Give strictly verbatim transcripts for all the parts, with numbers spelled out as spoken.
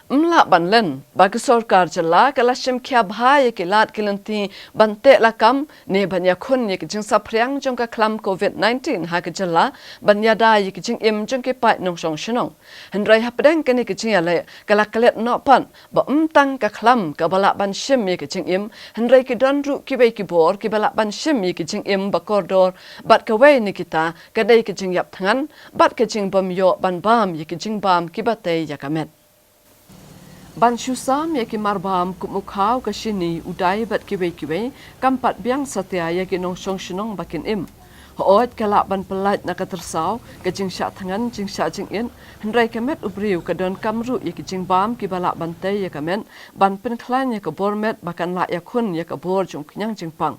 Ym lah ban len ba ka sorkar jylla ka la shim khia bha ïa ki lad ki lynti ban teh lakam ne ban ïakhun ïa ki jingsaphriang jong ka khlam covid nineteen ha ka jylla ban ïada ïa ki jingim jong ki paid nongshong shnong. Hynrei hapdeng kane ka jingïaleh ka la klet noh pat ba ym tang ka khlam kaba lah ban shim ïa ka jingim, hynrei ki don ruh kiwei ki bor kiba lah ban shim ïa ka jingim ba kordor, bad kawei na kita ka dei ka jingïap thngan bad ka jingbym ïoh ban bam ïa ka jingbam kiba tei ïa ka met. Ban shu sam ïa ki marbam kum u khaw, ka shini, u dai bad kiwei kiwei kam pat biang satia ïa ki nongshong shnong ba kin im. Hooid, ka lah ban pyllait na ka tyrsaw, ka jingshah thngan, jingshah jingit, hynrei ka met u briew ka donkam ruh ïa ki jingbam kiba lah ban tei ïa ka met, ban pynkhlaiñ ïa ka bor met ba kan lah ïakhun ïa ka bor jong u khñiang jingpang.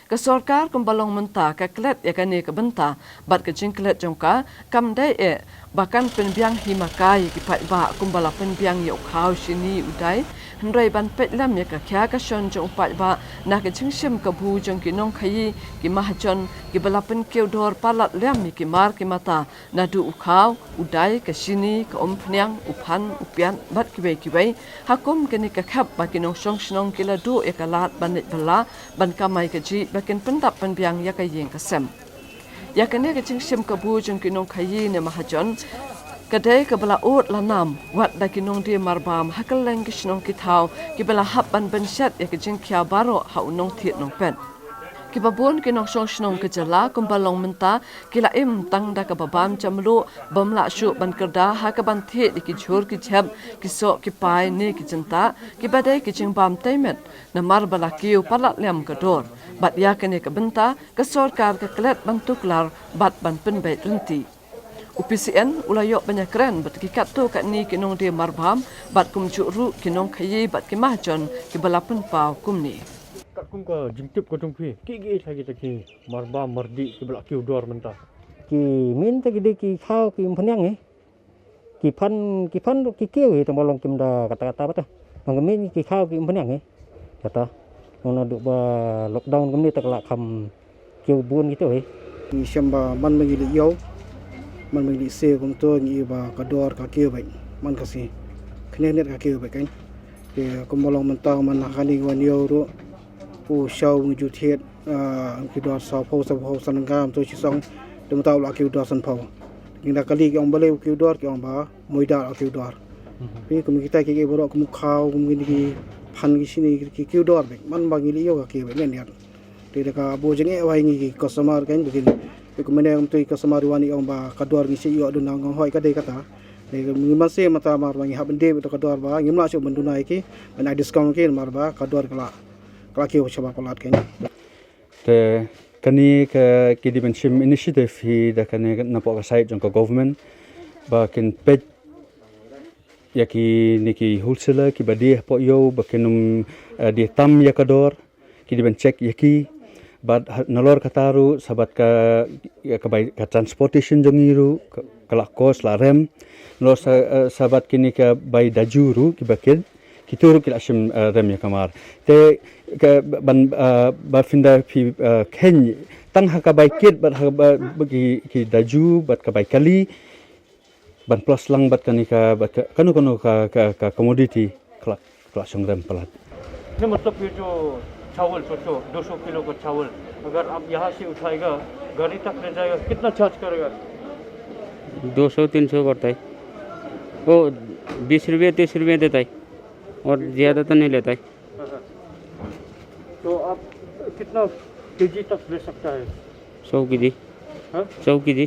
Ka sorkar kumba long mynta ka klet ïa kane ka bynta, bad ka jingklet jong ka kam dei eh ba kan pynbiang hi ma ka ïa ki paidbah kumba la pynbiang ïa u khaw, shini, u dai, hynrei ban peit lem ïa ka khia ka shon jong u paidbah na ka jingshim kabu jong ki nongkhaïi, ki mahajon, kiba la pynkiew dor palat lem ïa ki mar ki mata, naduh u khaw, u dai, ka shini, ka umphniang, u phan, u piat bad kiwei kiwei. Ha kum kane ka khep ba ki nongshong shnong ki la duh ïa ka lad ban leit bylla ban kamai kajih ba kin pyndap pynbiang ïa ka ïing ka sem. Ïa kane ka jingshim kabu jong ki nongkhaïi ne mahajon ka dei kaba la ud la nam wat da ki nongdie marbam ha kylleng ki shnong ki thaw kiba la hap ban bynshet ïa ka jingkhia baroh ha u nongthied nongpet. Kiba bun ki nongshong shnong ka jylla kumba long mynta ki la im tang da kaba bam jamluh, bym lah shuh ban kyrda ha kaban thied ïa ki jhur ki jhep, ki soh ki pai ne ki jyntah, kiba dei ki jingbam tei met, namar ba la kiew palat lem ka dor. Bad ïa kane ka bynta ka sorkar ka klet ban tuklar bad ban pynbeit lynti. U P C N u la ïoh ban ïakren bad ki katto katne ki nongdie marbam bad kumjuh ruh ki nongkhaïi bad ki mahajon kiba la pynpaw kumne. Katkum ka jingtip ka jong phi, kiei kiei kita ki marbam mardih kiba la kiew dor mynta? Ki mynta ki dei ki khaw ki umphniang eh. Ki phan, ki phan ruh ki kiew hi, tang ba long kim da kata kata ba ta. Nang ki myn ki khaw ki umphniang hi. Kata. Nang naduh ba lockdown kumne ta ka la kham kiew bun kito hi. Ngi shem ba man ba ngi leit ïew, man ba ngi leit siew kumto ngi ïohi ba ka dor ka kiew beit. Man ka sngi. Kane net ka kiew beit kan. Te kumba long mynta man ha kane ngi wan ïew ruh. U shaw ngi ju thied, ah, ki dor sawphew, sawphew san nangam to shisong. Te mynta u la kiew dor sanphew. Ngi da kali ki ong balei u kiew dor, ki ong ba moida u kiew dor. Phi kum kita ki, ki baroh kum khaw, kum kine ki phan ki shini ki kiew dor beit. Man ba ngi leit ïew ka kiew beit ngen ïat. Te da ka bun jingeh wai ngi ki customer kan, te kin. Phi kum ne kum tu ki customer wan ïa ong ba ka dor ngi shu ïoh duna ngong hoi ka dei kata. Te ngi man shu mynta mar ba ngi hap ban dei beit ka dor ba ngim lah shuh ban duna ïa ki, ban ai discount ki namar ba ka dor ka la, ka la kiew shabar palat kan. Te kane ka ki dei ban shim initiative hi da kane napoh ka side jong ka government ba kin peit ïa kine ki wholesaler kiba die hapoh ïew ba kin ym, eh, die tam ïa ka dor, ki dei ban check ïa ki. Bad ha, nalor kata ruh sa bad ka, ïa ka bai ka transportation jong ngi ruh ka, ka la cost la rem. Nalor sa, eh, sa bad kine ka bai daju ruh kiba kit. Kito ruh ki la shim, eh, rem ïa ka mar. Te ka ban, eh, ba phin da phi, eh, kheiñ tang ha ka bai kit bad ha ka ba, ba ki, ki daju bad ka bai kali ban plus lang bad kane ka, bad ka, kano kano ka, ka, ka commodity ka la, ka la shong rem palat. नहीं, मतलब ये जो चावल सोचो, दो सौ किलो का चावल अगर आप यहाँ से उठाएगा, गाड़ी तक ले जाएगा, कितना चार्ज करेगा? दो सौ तीन सौ करता है। वो बीस रुपये तीस रुपये देता है। और ज़्यादा तो नहीं लेता है। हाँ, हाँ। तो आप कितना केजी तक ले सकता है? सौ केजी। हाँ? सौ केजी।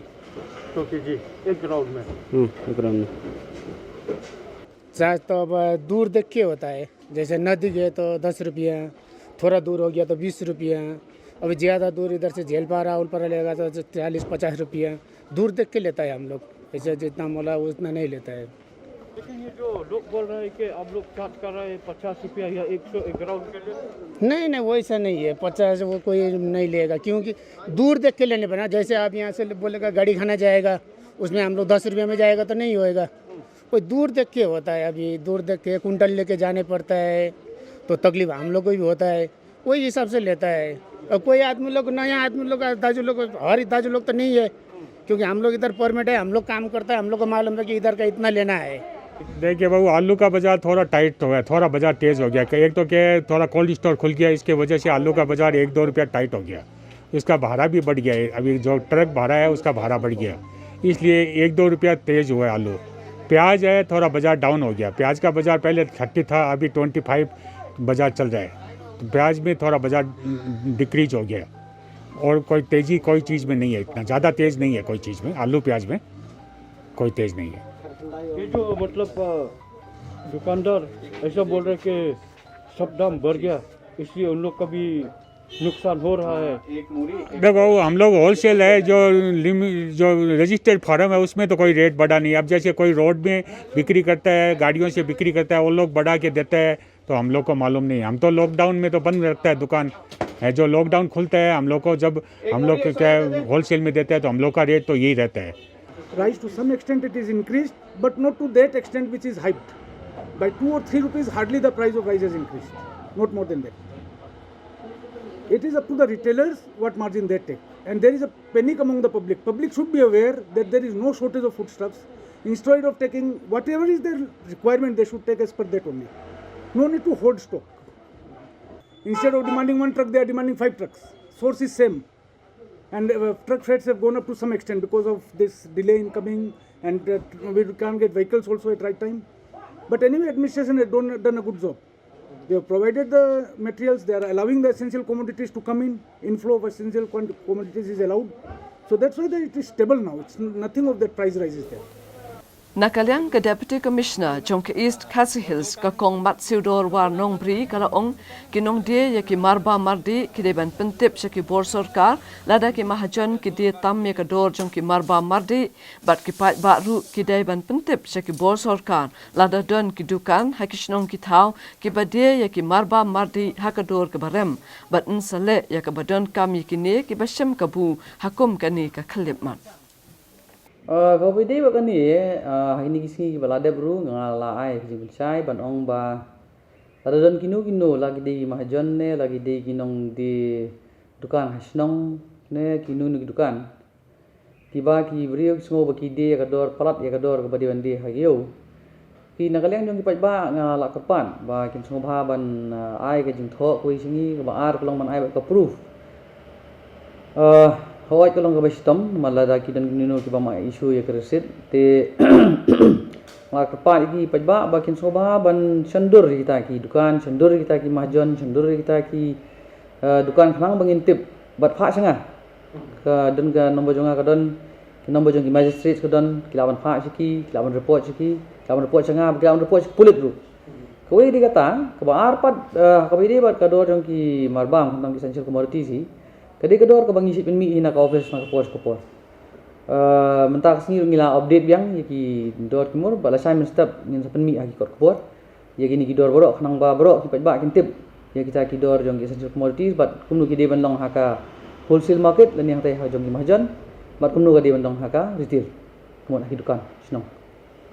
सौ केजी, एक ग्राउंड में? हम्म, एक ग्राउंड में। चार्ज तो अब दूर देख के होता है, जैसे नज़दीक है तो दस रुपया, थोड़ा दूर हो गया तो बीस रुपया। अभी ज़्यादा दूर इधर से झेलपारा उलपारा लेगा तो चालीस पचास रुपया, दूर देख के लेता है हम लोग। ऐसे जितना बोला उतना नहीं लेता है। लेकिन ये जो लोग बोल रहे हैं कि आप लोग चार्ज कर रहे हैं पचास रुपया या एक सौ एक ग्राउंड के लिए। नहीं, नहीं, वैसा नहीं है। पचास वो कोई नहीं लेगा, क्योंकि दूर देख के लेने पड़ेगा। जैसे आप यहाँ से बोलेगा गाड़ी खाना जाएगा, उसमें हम लोग दस रुपये में जाएगा तो नहीं होएगा। कोई दूर देख के होता है, अभी दूर देख के कुंटल लेके जाने पड़ता है, तो तकलीफ हम लोग को भी होता है। वही हिसाब से लेता है। और कोई आदमी लोग, नया आदमी लोग, दाजू लोग, हर दाजू लोग तो नहीं है, क्योंकि हम लोग इधर परमिट है, हम लोग काम करता है, हम लोग को मालूम है कि इधर का इतना लेना है। देखिए बाबू, आलू का बाजार थोड़ा टाइट तो है, थोड़ा बाजार तेज हो गया। एक तो क्या है, थोड़ा कोल्ड स्टोर खुल गया, इसके वजह से आलू का बाजार एक दो रुपया टाइट हो गया। इसका भाड़ा भी बढ़ गया है। अभी जो ट्रक भाड़ा है, उसका भाड़ा बढ़ गया, इसलिए एक दो रुपया तेज हुआ है आलू। प्याज है, थोड़ा बाजार डाउन हो गया। प्याज का बाजार पहले थर्टी था, अभी ट्वेंटी फाइव बाजार चल रहा है। तो प्याज में थोड़ा बाजार डिक्रीज हो गया। और कोई तेजी कोई चीज़ में नहीं है, इतना ज़्यादा तेज नहीं है कोई चीज़ में। आलू प्याज में कोई तेज नहीं है। ये जो मतलब अ, दुकानदार ऐसा बोल रहे कि सब दाम बढ़ गया, इसलिए उन लोग का भी नुकसान हो रहा है। देखो, हम लोग होलसेल है, जो लिम जो रजिस्टर्ड फार्म है, उसमें तो कोई रेट बढ़ा नहीं। अब जैसे कोई रोड में बिक्री करता है, गाड़ियों से बिक्री करता है, वो लोग बढ़ा के देता है, तो हम लोग को मालूम नहीं। हम तो लॉकडाउन में तो बंद रखता है दुकान है। जो लॉकडाउन खुलता है, हम लोग को जब हम लोग को क्या होलसेल में देता है, तो हम लोग का रेट तो यही रहता है। Price, to some extent it is increased, but not to that extent which is hyped. By two or three rupees, hardly the price of rice has increased, not more than that. It is up to the retailers what margin they take, and there is a panic among the public. Public should be aware that there is no shortage of foodstuffs. Instead of taking whatever is their requirement, they should take as per that only. No need to hoard stock. Instead of demanding one truck, they are demanding five trucks. Source is same. And uh, truck freights have gone up to some extent because of this delay in coming, and uh, we can't get vehicles also at right time. But anyway, administration has done, done a good job. They have provided the materials, they are allowing the essential commodities to come in, inflow of essential quant- commodities is allowed. So that's why the, it is stable now. It's nothing of that price rise is there. Na ka liang ka Deputy Commissioner jong ka East Khasi Hills, ka Kong Matsiewdor War Nongbri, ka la ong, ki nongdie ïa ki marba mardi ki dei ban pyntip sha ki bor sorkar, lada ki mahajon ki die tam ïa ka dor jong ki marba mardi, bad ki paidbah ruh ki dei ban pyntip sha ki bor sorkar, lada don ki dukan ha ki shnong ki thaw kiba die ïa ki marba mardi ha ka dor kaba rem, bad yn sa leh ïa kaba donkam ïa kine kiba shem kabu ha kum kane ka khyllipmat. Uh, kaba ïadei bad kane, uh, ha kine ki sngi kiba la dep ruh nga la ai ka jingpynshai ban ong ba lada don kino kino, la ki dei ki mahajon ne la ki dei ki nongdie dukan ha shnong ne kino kino ki dukan, kiba ki briew ki sngew ba ki die ïa ka dor palat, ïa ka dor kaba dei ban die ha ki ïew, ki na ka liang jong ki paidbah nga la kyrpad ba kin sngewbha ban, uh, ai ka jingthoh kawei sha ngi. Kaba ar ka long ban ai bad ka proof. Uh, hooid ka long kaba shitom namar lada ki don kino kino kiba ym issue ïa ka receipt, te nga la kyrpad ïa ki paidbah ba kin sngewbha ban shondur ïa kita ki dukan, shondur ïa kita ki mahajon, shondur ïa kita ki, uh, dukan khnang ba ngin tip bad phah sha nga. Ka don ka nombor jong nga, ka don ki nombor jong ki magistrate, ka don, ki lah ban phah sha ki, ki lah ban report sha ki, ki lah ban report sha nga, ki lah ban report sha ki pulit ruh. Kawei dei kata, kaba ar pat, uh, kaba ïadei bad ka dor jong ki marbam, khamtam ki essential commodities hi, ka dei ka dor kaba ngi shait pynmih hi na ka office na ka por sha ka por. Uh, mynta ka sngi ruh ngi la update biang ïa ki dor ki mur, bad lashai mynstep ngin sa pynmih ha ki kot ka por ïa kine ki dor baroh, khnang ba baroh ki paidbah kin tip ïa kita ki dor jong ki essential commodities, bad kumno ki dei ban long ha ka wholesale market lane hangtai ha jong ki mahajon, bad kumno ka dei ban long ha ka retail, kumno ha ki dukan shnong.